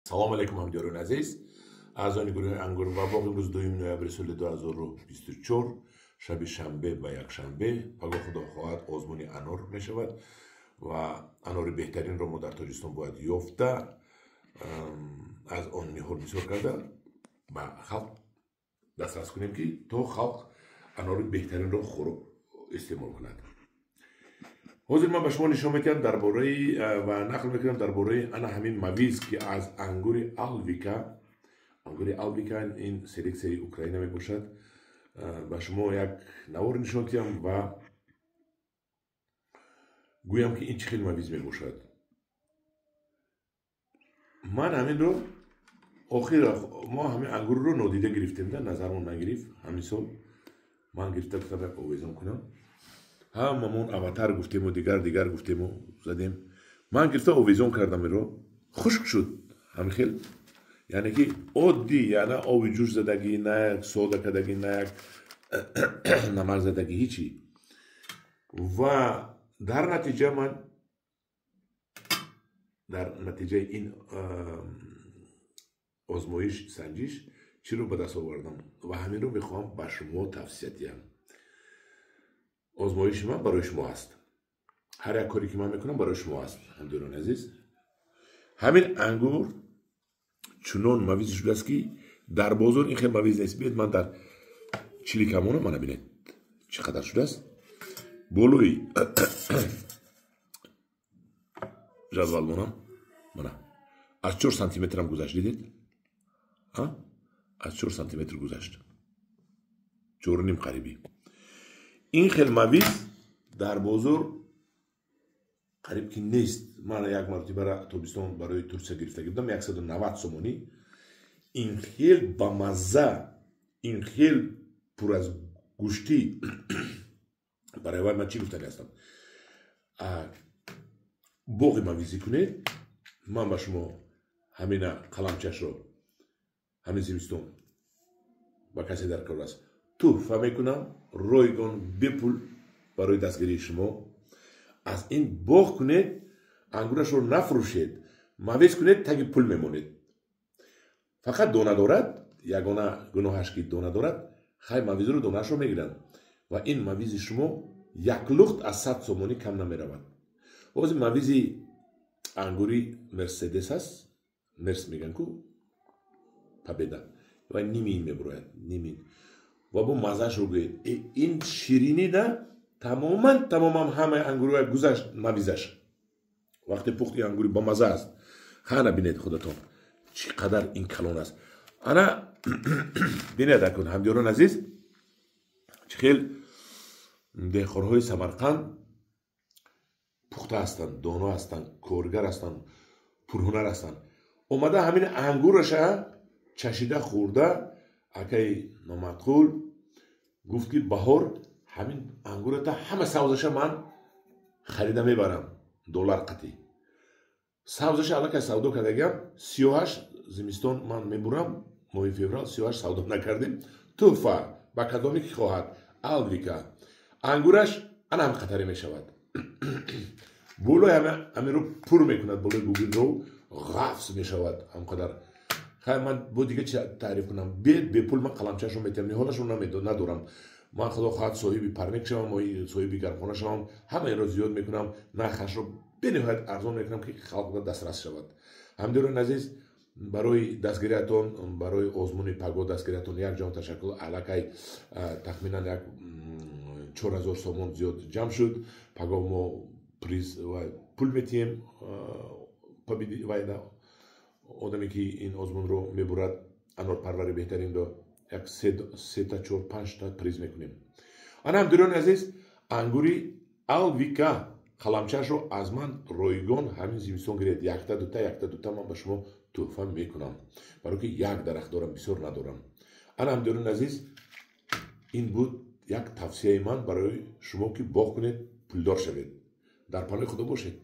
Салом алейкум, ҳамдиёрони азиз, аъзони гурӯҳи Ангур ва боғ. Имрӯз 2 ноябри соли 2024, шаби шанбе ба якшанбе. Пагоҳ, Худо хоҳад, озмуни анор мешавад ва анори беҳтаринро мо дар Тоҷикистон бояд ёфта, аз он ниҳол бисёр карда, ба халқ дастрас кунем, ки то халқ анори беҳтаринро хӯрок истеъмол кунад. Ҳозир ман ба шумо нишон медиҳам дар бораи ва нақл мекунам дар бораи ана ҳамин мавиз, ки аз ангури Алвика. Ангури Алвика ин селексияи Украина мебошад. Ба шумо як навор нишон диҳам ва гӯям, ки ин чӣ хел мавиз мебошад. Ман ҳаминро охир мо ҳамин ангурро нодида гирифтем, да назармон нагирифт. Ҳамин сол ман гирифта гуфтам, як овезон кунам. Ҳамамон Аватар гуфтему, дигар дигар гуфтему, задем. Ман гирифта овезон кардам, иро хушк шуд. Ҳамин хел, яъне ки оддӣ, я на оби ҷӯш задагӣ, на як сода кардагӣ, на як намак задагӣ, ҳичи. Ва дар натиҷа ман дар натиҷаи ин озмоиш, санҷиш чиро ба даст овардам ва ҳаминро мехоҳам ба шумо тавсия диҳам. Озмоиши ман барои шумо аст. Ҳар як коре ки ман мекунам, барои шумо аст. Ҳамдиёрони азиз, ҳамин ангур чунон мавиз шудааст, ки дар бозор ин хел мавиз нест. Биёед, ман дар чиликамона, мана бинед, чӣ қадар шудааст. Болои ҷадвалмонам, мана, аз 4 сантиметрам гузашт. Дидед, аз 4 сантиметр гузашт, 4.5 қарибӣ. Ин хел мавиз дар бозор қариб ки нест. Ман як маротибара тобистон барои Турсия гирифта будам, 190 сомонӣ. Ин хел бамазза, ин хел пур аз гӯштӣ. Барои вай ман чӣ гуфтани ҳастам? Боғи мавизӣ кунед. Ман ба шумо ҳамина қаламчашро ҳамин зимистон ба касе дар кор аст, тӯҳфа мекунам, ройгон, бепул, барои дастгирии шумо. Аз ин боғ кунед, ангурашро нафурӯшед, мавиз кунед, таги пул мемонед. Фақат дона дорад, ягона гуноҳаш ки дона дорад. Хай, мавизро донаашро мегиранд ва ин мавизи шумо як лухт аз 100 сомонӣ кам намеравад. Ҳозир мавизи ангури Мерседес аст, Мерс мегӯянд ку, Победа, ва ними ин мебурояд, нимин. Ва бо маззаашро гӯед, ин ширинӣ да тамоман, тамоман ҳамаи ангурҳоя гузашт мавизаш. Вақте пухти ангури бамаза аст. Хана, бинед худатон, чӣ қадар ин калон аст. Ана бинед акун, ҳамдиёрон азиз, чӣ хел деҳқонҳои Самарқанд пухта ҳастанд, доно ҳастанд, коргар ҳастанд, пурҳунар ҳастанд. Омада ҳамин ангураша чашида хӯрда, акаи Номадқул гуфт, ки баҳор ҳамин ангурата ҳама савзаша ман харида мебарам доллар қатӣ. Савзаша аллакай савдо кардагиам, сиёҳаш зимистон ман мебурам, моҳи феврал. Сиёҳаш савдо накардем. Тӯҳфа ба кадоме ки хоҳад. Алвика ангураш ана ҳам хатаре мешавад. Болои ҳаминро пур мекунад, болои гугилро ғафс мешавад ҳамқадар. Хай, ман бо дига чи таъриф кунам? Бепул ман қаламчаашро метиҳам, ниҳолашро надорам. Ман, Худо хоҳад, соҳиби парник шавам, соҳиби гармхона шавам, ҳама инро зиёд мекунам, нархашро бениҳоят арзон мекунам, ки халқ дастрас шавад. Ҳамдиёрони азиз, барои дастгириятон, барои озмуни паго дастгириятон якҷон ташаккур. Аллакай тахминан як 4000 сомон зиёд ҷамъ шуд. Паго мо приз ва пул метиҳем одаме ки ин озмунро мебурад, анорпарвари беҳтаринро як сета, чор, панҷта приз мекунем. Ана, ҳамдиёрони азиз, ангури Алвика қаламчаашро аз ман ройгон ҳамин зимистон гиред. Якта дута, якта дута ман ба шумо тӯҳфа мекунам, барое ки як дарахт дорам, бисёр надорам. Ана, ҳамдиёрони азиз, ин буд як тавсияи ман барои шумо, ки боғ кунед, пулдор шавед. Дар паноҳи Худо бошед.